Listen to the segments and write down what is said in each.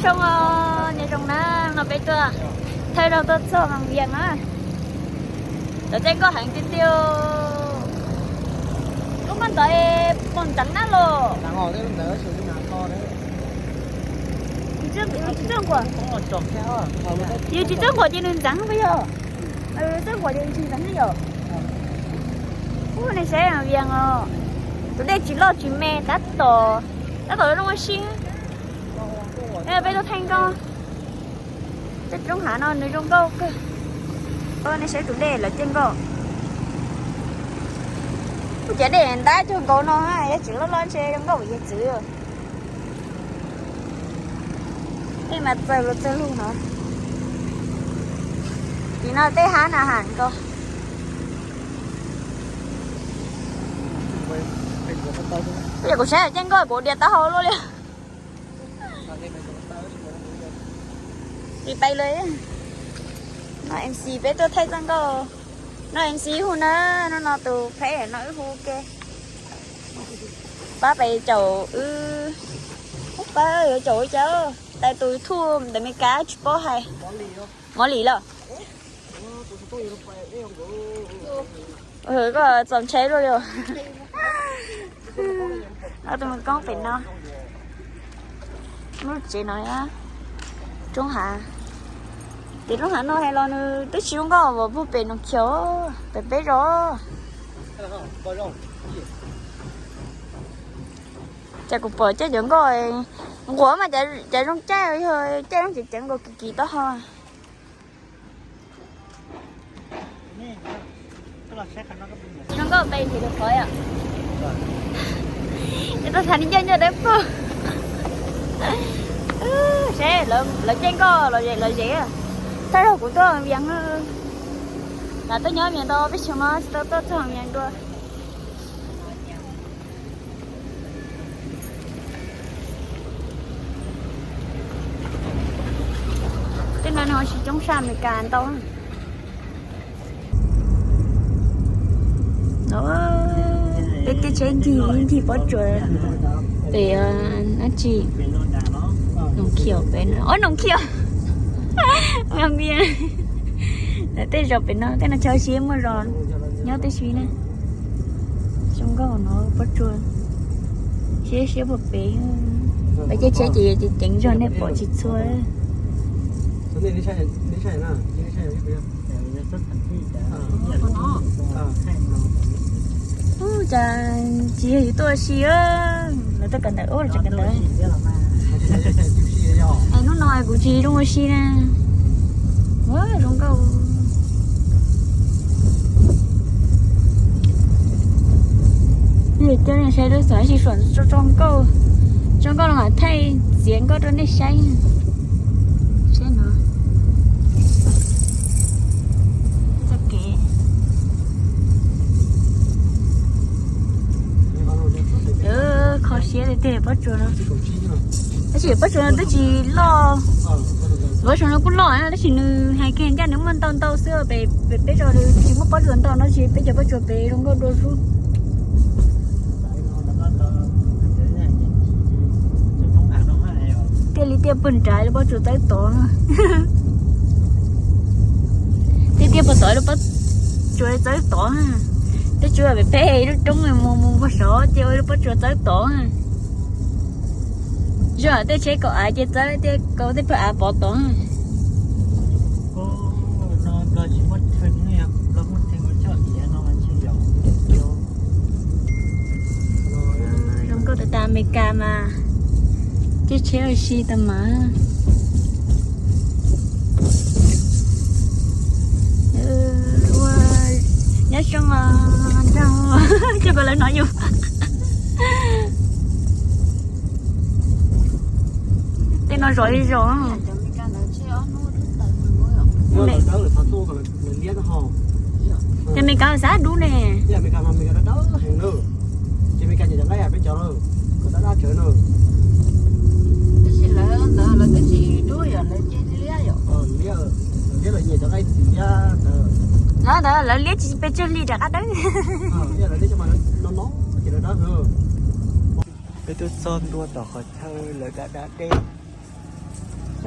Zoo, nyob zoo na, no peb tuaj thawj zaug tuaj txog Vaj Vias na. Lawv caij nkoj heev tiag tiag. Lub nkoj ntawd pom ntxeev na los. Yus tsis txawj nquam, yus tsis txawj nquam ces nws ntxeev puas yog? Txawj nquam ces tsis ntxeev ne yom. Ub, nej saib Vaj Vias os, tus dej tsis loj tsis me, tab tom, tab tom zoo ua si. Peb tuaj thaij nkoj. Tej roob hav no nws zoo nkauj kawg. Nej saib tus dej lawv caij nkoj. Kuv cov dej ntab cuag nkaus no, yog tseem loj loj ntshe zoo nkauj yawg txwv. Tej mas txawg los txawg lug no. Tim no tej hav na hav nkaus. Yog kuv saib caij nkoj kuv dias taub hau luaj li. Pib pais lawm. No MC peb tuaj thaij txoj nkauj. No MC hu na, no no tus pheb no wb hu ke. Pab pais caum wb, pab yuav caum wb cas, tais tus YouTube ntawm Meskas tsis paub hais. Mov Lis los? Koj txaus ntshai luaj li. Tus me koob pem no, lub tsev no, roob hav. Ces roob hav no hais los nws twb tsis zoo nkauj as, puag pem Noom Khiaum, pem peb zos. Cas kuv pom caij cov nkoj nquam mas cas zoo caij, yog caij zoo ceev ceev nkaus kis kis taub hau. Zoo nkauj pes ntsis tus qhov yom. Ces tuaj tham li ncaj ncaj dawb paug. Saib lawv caij nkoj los zem los zem. Thawj zaug kuv tuaj Vias, lawv tuaj nyob Vias tau peb xyoos no tsis tau tuaj txog Vias dua. Tej no nws ho tsis coob sab Amelikas ntau. Peb tej tsheb ncig ncig pob tsuas pem dab tsi, Noom Khiaum pem no, ob Noom Khiaum. Lawv tej zos pem no tej no chaw siab muaj zos nyob tib si na. Zoo nkauj no pob tsuas, siab siab puag pem. Peb caij tsheb ces ceev zog nej pom tsis txhua. Ub, cas tsis yog yus tuaj ua si, lawv tuaj kawm ntawv, ub, lawv tseem kawm ntawv. Es hnub no kuv tsis zoo ua si na. Ua zoo nkauj. Coj nej saib lub xov si suam tso nkauj, tso nkauj los mam thaij txiav nkauj rau nej saib. Saib no. Txoj kev. Kho siab tiag tiag pob tsuas no. Tab sis pob tsuas no twb tsis loj. Pob tsuas no kuj loj tab sis nws hais kiag ncaj nws muaj ntau ntau xwb, pem peb zos nws tsis muaj pob tsuas ntau no, tab sis peb cov pob tsuas pem zoo nkauj dua xwb. Tiaj li tiaj puag nrad lub pob tsuas txawb tod na. Tiaj tiaj puag tod lub pob tsuas txawb tod na. Tej tsuas pem peb lub roob mus mus puag saud ces ua lub pob tsuas txawb tod na. Zog tej tsheb kaum av ces txawb tej kaum tej pawg av pov tod na. Zoo nkauj tas tas, Amelikas mas caij tsheb ua si tas mas. Ua, nyob zoo os, nrog coj koj lawv hnov yus. Tej no zom li zos. Ces Amelikas xav dub ne. Lawv ntawd lawv liab tsis pes tsawg li rov qab dawb. Peb twb txog ntua tom qhov chaw lawv da da dej.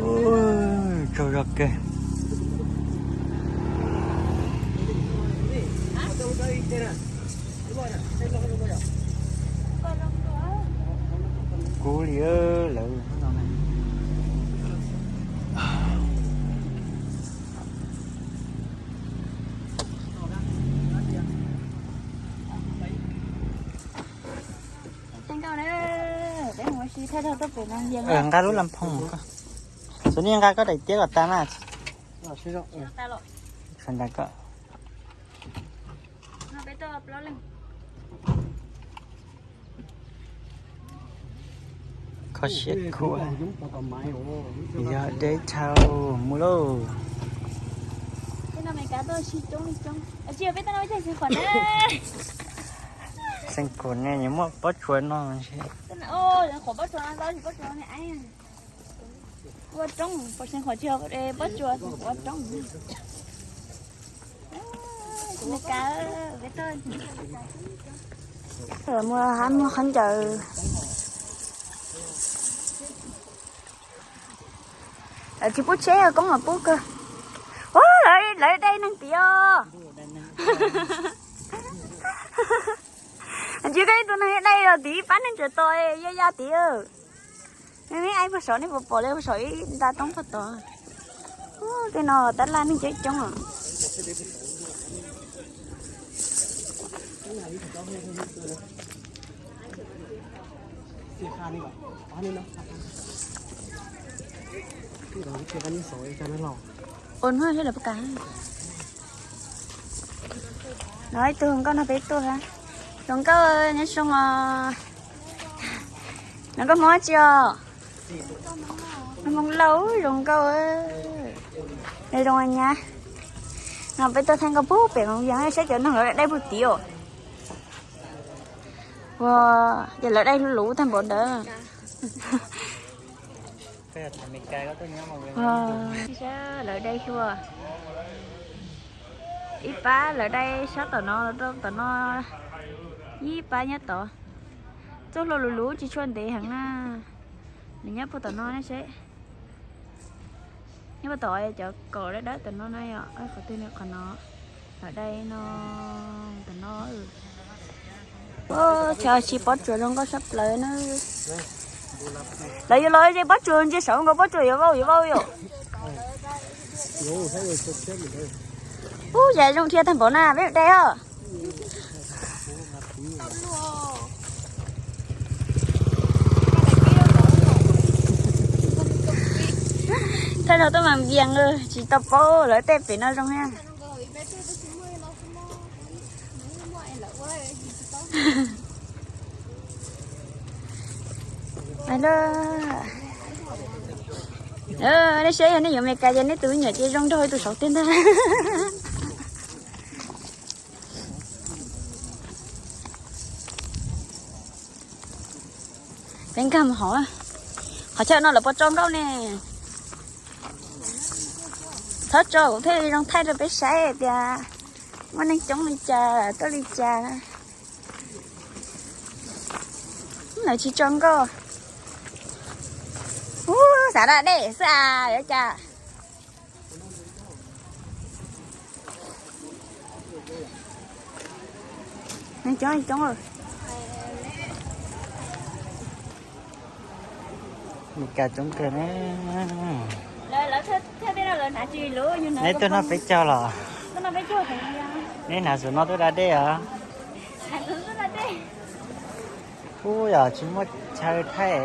Ui, tsaug zog kawg. Kub li lawv. Nqa lub las phoos ko. Xyov nej nqa koj daim tiab kom tas na. Sawv daws ko. Kho siab khuav, yog deb tshaj mus lauj. Xeev Khuam ne, yuav muaj pob tsuas no. Ua roob, Xeev Khuam tsis ua pob tsuas, ua roob. Mus hab muag khaub ncaws. Lawv tsis pub tsheb, koob los pub kawg. Ua, lawv dai neeg tid os. Tsis koj ib tug neeg dai los tid, pab neeg tseem tos ya ya tid. Nej ib puag saum nej puas pom li puag saum ib nta roob puag tod. Tej no tab laj neeg coob coob os. Ua hnub thiab lawv puas kam. No ib tug hluas nkauj no peb tuaj ha. Hluas nkauj nyob zoo os. Hluas nkauj Hmoob tsi os? Hmoob Lauj, zoo nkauj. Zoo nyab. No peb tuaj thaij nkauj puag pem Hmoob Yees saib cov noog lawv dai puag tid os. Ua, ces lawv dai luv tag npaum ntawd. Lawv dai xyuas. Ib pab lawv dai sab tom no rau tom no, ib pab nyob tod. Txoj hlua luv luv tsis tshua ntev heev na. Nws nyob puag tom no ne seb. Nyob puag tom cov kaum dawb dawb tom no na yom, qhov twg qhov no. Lawv dai no, tom no. Chaw tsis pob tsuas zoo nkauj sab plaws na. Lawv yuav los ze pob tsuas ntsia saum nkaus pob tsuas yuav vau yuav vau yom. Ub, yam zoo dhia tag npaum na peb dai os. Thawj zaug tuaj mas npias tsis tau paub lawv tej pem no zoo thiab. Nej saib yog nej yuav Meskas ces nej tus me nyuam ces zoo nraug tus saud tiag ntag. Peb nkag mus hauv, qhov chaw no lawv puas tso nkauj ne? Txhob tso kuv thiaj li zoo thaij rau peb saib tias muaj neeg coob li cas tuaj li cas. Lawv tsis tso nkauj. Ub, xav da dej xwb as, yuav cas. Neeg coob coob. Meskas coob kawg ne. Neb tuaj noj peb caug los? Neb hnav saum no tuaj da dej os? Ub, yog tsis muaj chaw thaij.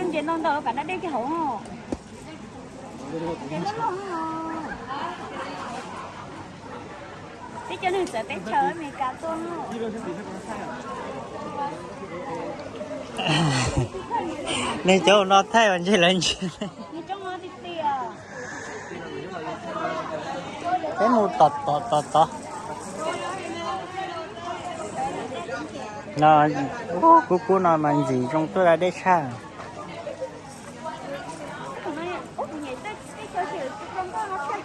Ntsia ntau ntau kam da dej kiag hauv. Peb cov neeg txawv teb chaws Amelikas tuaj. Neeg coob no thaij mas ntshe lawv ntsia. Peb mus tom tom tom tod. No, kub kub no mas ntxim zoo tuaj da dej tshaj. Ub, kuv nyiam tej, tej chaw tsis tau nkauj no thiab.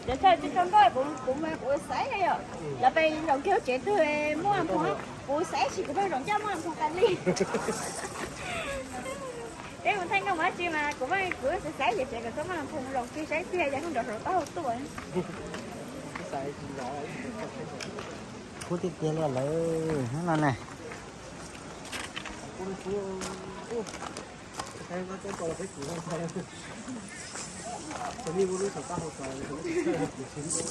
Cov chaw tsis tau nkauj kuv, kuv mas kuv xaiv yom. Lawv pes nkaum kiag tsev twg muaj phoom, kuv xaiv tsis, kuv pheej zaum ncaj muaj phoom tas li. Peb mus thaij nkauj mus dab tsi mas kuv, kuv xaiv xaiv ces tsev kom txhob muaj phoom, zaum kiag saib tiag yog hnub nrog hluas taub hau tuaj. Kub tiag tiag li lawm hnub no na.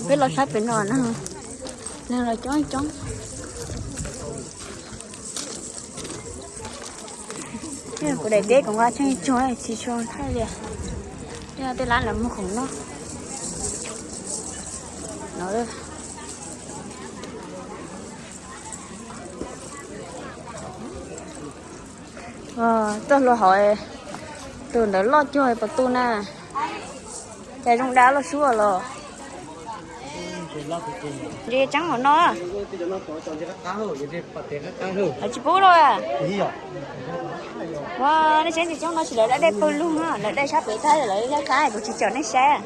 Peb los saib pem no na, neeg los coob coob. Kuv daim teb kuv nqa tsheej tsuag tsis tshua thaij li. Yog tej lab lawv muag khoom noj no. Txoj hlua hauv, tus ntawd loj cuag pas tu na. Cas zoo dab loj suab los. Ntshe tseeb hauv no. Lawv tsis pub los. Ua, nej saib ntsis coob no tsis lawv dab dej pawg lug no, lawv dej sab pem tag lawv yog qab kuv tsis caum nej saib.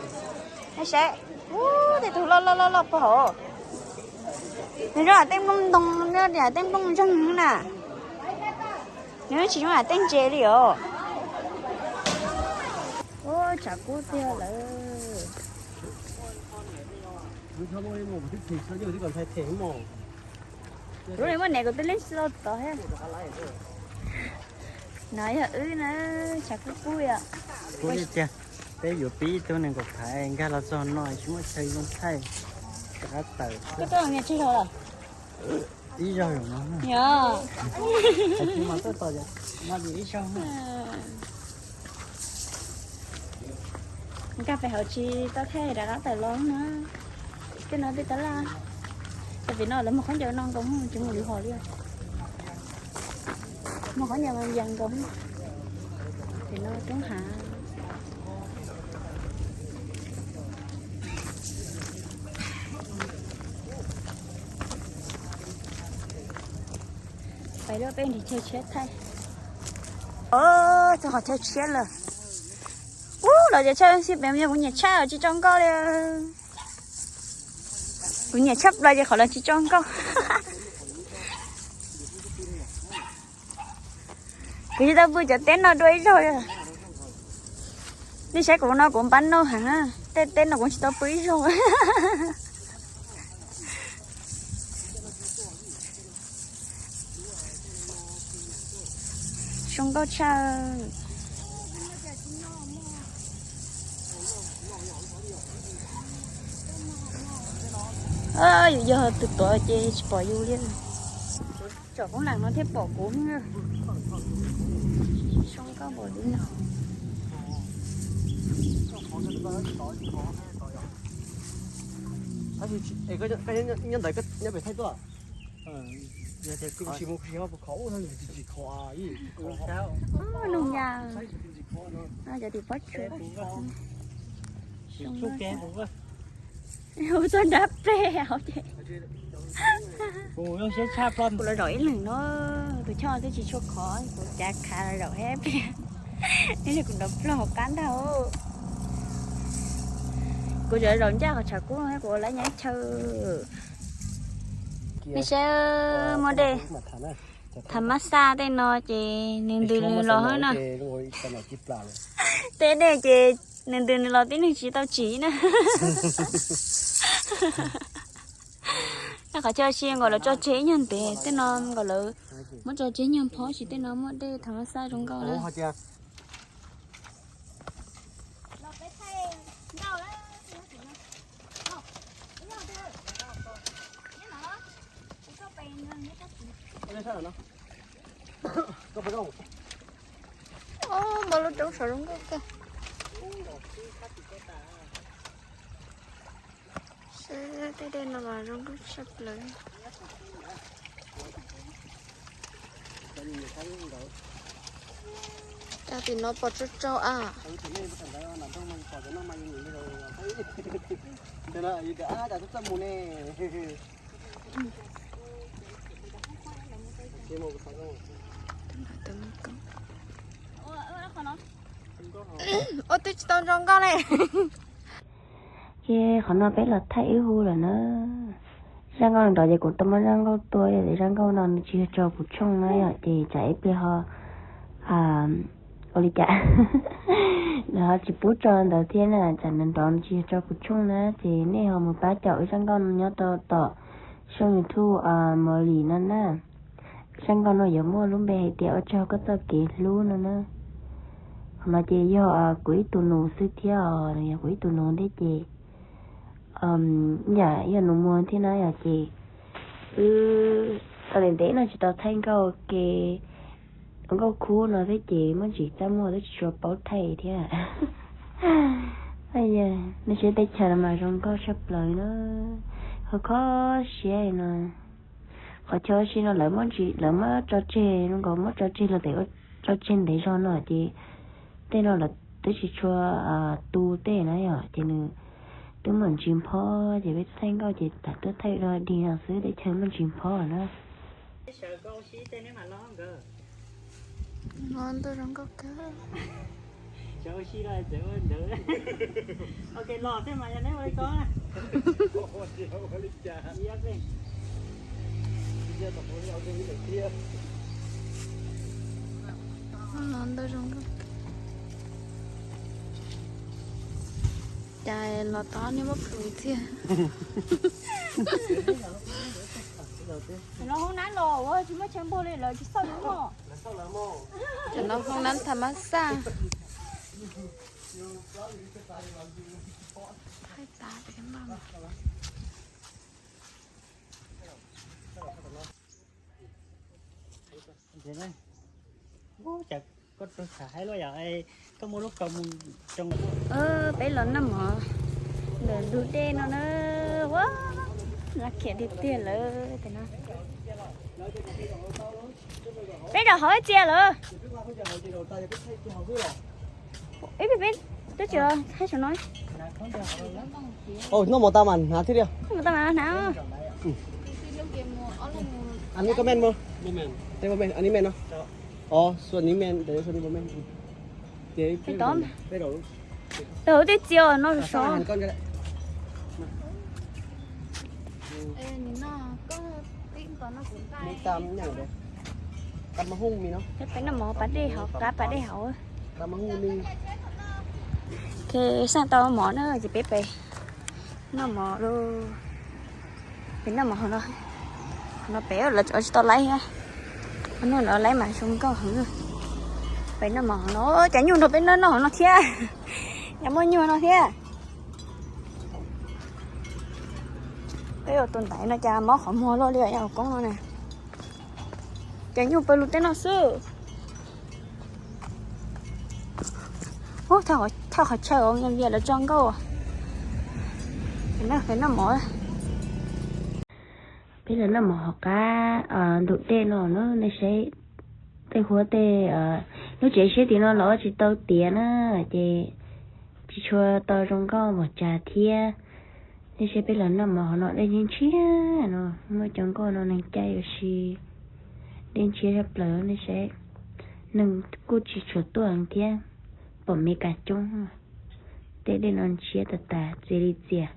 Nej saib, ub, tej tug loj loj loj loj pag hauv. Nws zoo yam tej nplooj ntoo, nws yam tej nplooj ntseg na. Nws tsis zoo yam tej ntses li os. Ub, tshav kub tiag lawm. Lub no muaj niam kuv twb leej tsis tau tod thiab. No yog wb na, tshav kub kub yom. Peb yuav pib ib tug nees nkaum phaiv nkag los txog no tsis muaj chaw zoo thaij, rov qab tawm. Koj tuaj niag tsig los lawm? Ib zaug no. Yog. Ib zaug. Nkag pem hauv tsis tau thaij rov qab tawm los na. Tej no tej tab laj. Ces pem no lawv muag khaub ncaws no nkaus, tsis muaj lwm hom li. Muag khaub ncaws mas yees nkaus. Pem no roob hav. Peb lub peb nrhiav chaw tshiab thaij. Txog qhov chaw tshiab lawm. Ub, los cov chaw xij peem yog kuv nyiam tshaj, tsis tso nkauj li. Kuv nyiam tshaj plaws ces qhov lawv tsis tso nkauj. Kuv tsis tau pw cov teb no dua ib zaug. Nej saib kuv no kuv npab noj heev, tej teb no kuv tsis tau pw ib zaug. Zoo nkauj tshaj. Yus yog tus tuav ces tsis pom yus li. Tsom koob leej no thiaj pom kuv. Zoo nkauj npaum li no. Nyob ntawd nyob pem thaij tuaj. Nug ya. Cov tim pob tsuas. Ua txoj nrab plej hauv ces. Kuv los zaum ib leeg no, tus choj twb tsis tshua khov, kuv cav khav los zaum hab pliag. Nyob li kuv nrov plaug hauv qab ntag. Kuv tseem zaum ncaj qhov tshav kub no, kuv ua lab nyob chaw. Nej saib, muaj dej thav mab xaj tej no ces nws ntws nws los hab no. Tej dej ces nws ntws nws los tib neeg tsis tau tsim na. Qhov chaw si nkaus lawv tso tseg ib nyuag ntev, tej no nkaus lawv muab tso tseg nyuag phob, sis tej no muaj dej thav mab xaj zoo nkauj na. Npaj lub roob saud zoo nkauj kawg. Saib tej dej no mas zoo nkauj tshaj plaws. Cov tim no pom tsau tsau a. Ua twb tsis tau zoo nkauj ne. Ces qhov no peb los thaij ib hu lawm na. Zaj nkauj nrov ces kuv tau muab zaj nkauj tua, yog tias zaj nkauj no nws tsis yog tso kuv tshooj na yom, ces tsam ib pliag ho ua li cas nws ho tsis pub tso ntawd thiab na, tsam nws nrov nws tsis yog tso kuv tshooj na, ces nej ho mus pab caum ib zaj nkauj no nyob rau tom xyoo YouTube Mos Lis no na. Zaj nkauj no yuav muaj lub npe hais tias ua tsaug koj txoj kev hlub no na. Qhov no ces yog kuv ib tug nus xwb thiab os, yog kuv ib tug nus thiab ces yam yog nus muag thiab na yom, ces wb tau ntev ntev no tsis tau thaij nkauj ke, nkauj khub no thiab ces muaj ntsis txaj muag twb tsis tshua paub thaij thiab. Nej saib teb chaws no mas zoo nkauj tshaj plaws na, ho kho siab no. Qhov chaw ua si no lawv muab tso tseg, zoo nkaus muab tso tseg los tes tso tseg ntev zog no ces tej no lawv twb tsis tshua tu tej na yom, ces nws twb muaj ntsis nphob ces peb thaij nkauj ces tham tuaj thaij rau dig no xwb, teb chaws muaj ntsis nphob na. Cas los tod nej muab plhws thiab. Lawv hoob nab los ua tsis muaj chaw npog li, lawv tsis xauj li mog. Cov no hoob nab tham mas xaj. Peb los noj mov ntawm ntug dej no na, ua, noj khiav tiag tiag lawm. Peb rau hauv ib txhia lawm. Ib pliag peb twb tsis thaij saum no. Noj mov tas mas hnav thiab li. Noj mov tas mas hnav. Anib koj men mog. Anib men no. Os, xuas anib men, xuas anib men. Peb hauv ib txhia no sov. Peb noj mov pas dej hauv, qab pas dej hauv. Ces xaj tau mov na ces peb pem noj mov lauj. Pem noj mov hauv no, no pem lawv tsis tau laib thiab. Qhov no lawv laib mas zoo nkauj heev. Pem noj mov hauv no, cas nyuj nrog peb noj noj hauv no thiab. Cas muaj nyuj no thiab. Peb ua tus ntaiv no cas mob qhov muag loj li yog hauv koob no na. Cas nyuj pawg lug tej no xwb. Thaj qhov chaw vias lawv tso nkauj. Peb los noj mov hauv qab ntug dej no na, nej saib tej huab tej lub tsev siab tim no los tsis tau tiav na, ces tsis tshua tau zoo nkauj npaum cas thiab. Nej saib peb los noj mov hauv no dej ntshiab ntshiab no, muaj cov nkoj no neeg caij ua si, dej ntshiab tshaj plaws nej saib. Neeg kuj tsis tshua tuaj thiab, pom Mes Kas coob. Tej dej no ntshiab tas tas txias li txias.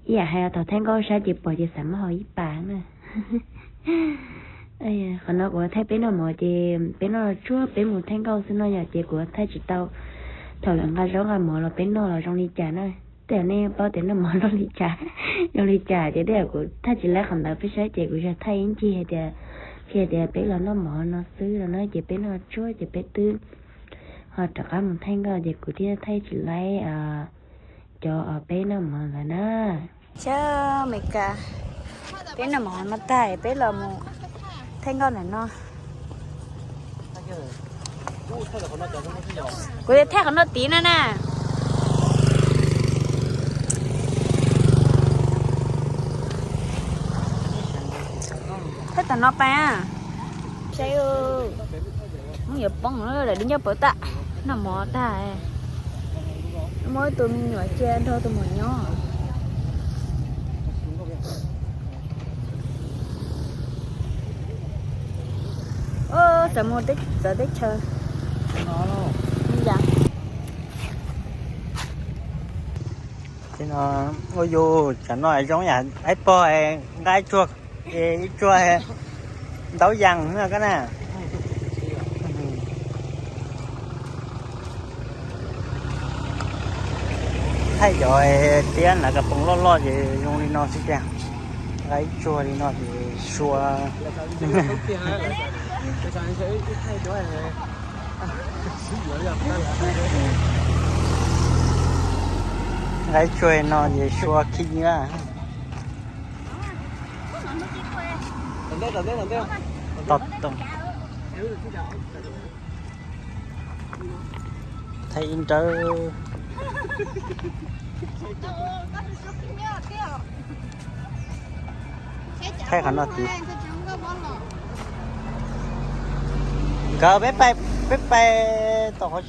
Ib yam hais thaum thaij nkauj sab ces pom ces xav muab haus ib pas na. Qhov no kuv thaij peb noj mov ces peb noj tsuag peb mus thaij nkauj xwb no yom, ces kuv thaij tsis tau thaum lawv nqa zaub nqa mov los peb noj los zoo li cas na. Tej zaum nej paub tias noj mov noj li cas, zoo li cas ces tej zaum kuv thaij tsis laib qhov ntawd peb saib ces kuv yog thaij ib ncig hais tias, qhia tias peb los noj mov no xwb no na, ces peb noj tsuag ces peb twb ho rov qab mus thaij nkauj ces kuv thiaj thaij tsis laib cov peb noj mov ntawd na. Sab Mes Kas, peb noj mov no tag peb los mus thaij nkauj ntawm no. Kuv yuav thaij qhov no tid no na. Thaij tom no pais. Saib, muab yuav poob lawm, di ncauj pawv tag, noj mov tag. Muab tus me nyuam cia nrog tus muam nyob. Xav mus txawv teb chaws. Cas Ua yus cov no zoo yam ib pog nqa ib tsuag, ib tsuag ntaub yas no koj na. Thaij cov tiab nram kas poos loj loj ces zoo li no xwb tiag. Nqa ib tsuag li no ces sua. Nqa ib tsuag li no ces sua khib nyiab. Tos toom. Thaij ib nrawb. Thaij qhov no tid. Nkawd peb pais, peb pais tom qhov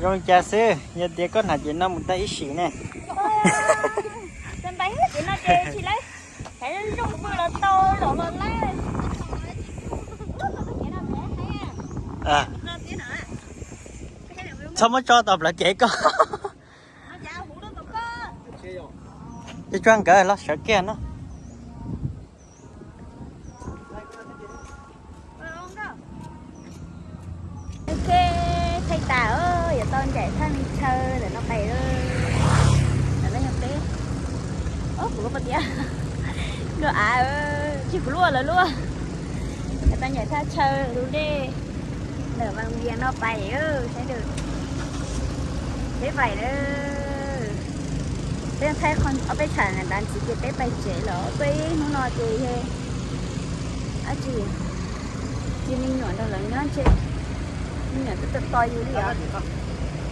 zoo li cas xwb, yog tias koj hnav ces no mus tag ib sim ne. Txhob muab tso tau plawv kev koj. Cov tshuaj nkawd los sawv kiag no. Ok, thaij tas, yuav tau ncaim thaj me chaw ntawm no pais. Ntawm no yog peb. Kuv lub poj tiab, lub av, tsis kuv lub, lawv lub. Yuav tau ncaim thaj chaw lub dej ntawm Vaj Vias no pais, saib, peb pais lawm. Peb thaij ob peb tsam ntav ntxiv ces peb pais tsev lawm. Peb hnub no ces dab tsi, cia me nyuam nrog lawv nyob ntshe, me nyuam twb to to yus li os.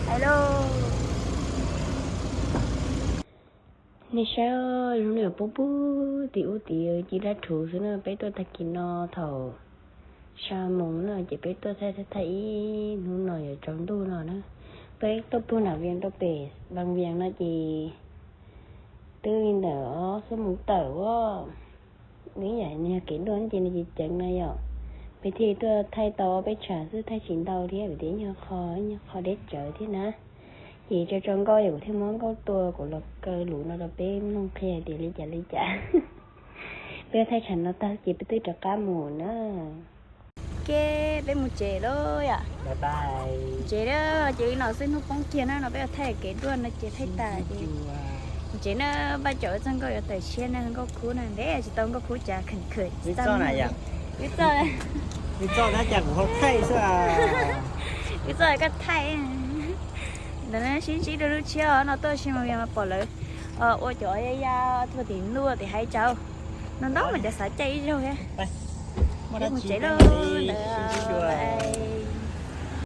Hais lauj. Nej saib, zoo li poob pub tim ub tim ci dab rhuv xwb na. Peb tuaj tag kis no thaum sab moos na ces peb tuaj thaij thaij ib hnub no yuav tsaus ntuj no na. Peb tuaj puag nram Vias rau pem Vaj Vias no ces twb li ntawm ob xuab moos tawm ua. Nws yam nws yog kev duaj ces nws ceev ceev no yom. Peb thiaj tuaj thaij tau peb tsam xwb, thaij tsis ntau thiab vim tias ib nyuag qho, ib nyuag qho deb tsawv thiab na. Ces tso tso nkauj yom, kuv thiaj muab nkauj tua kuv los kaw lus no rau peb mloog qhia tias li cas li cas. Peb thaij tsam no tag ces peb twb rov qab mus na. Ke, peb mus tsev lawm yom. Tsev lawm ces li no xwb, hnub poob kiag na, no peb thaij kev duaj no ces thaij tas ces tsev na. Paj caum txoj nkauj yuav tawm siab na, nkauj khub na, ntev tsis tau nkauj khub cas kheem khawm. Wb txoj, wb txoj koj thaij. Ntawd sib ntsib rau lub tshiab no tuaj si mas pom lawv ua cov ya ya tuag tim ntuj tim haiv tsaus. No ntau mas cov xav caij ib zaug thiab. Peb mus tsev lawm ntawd.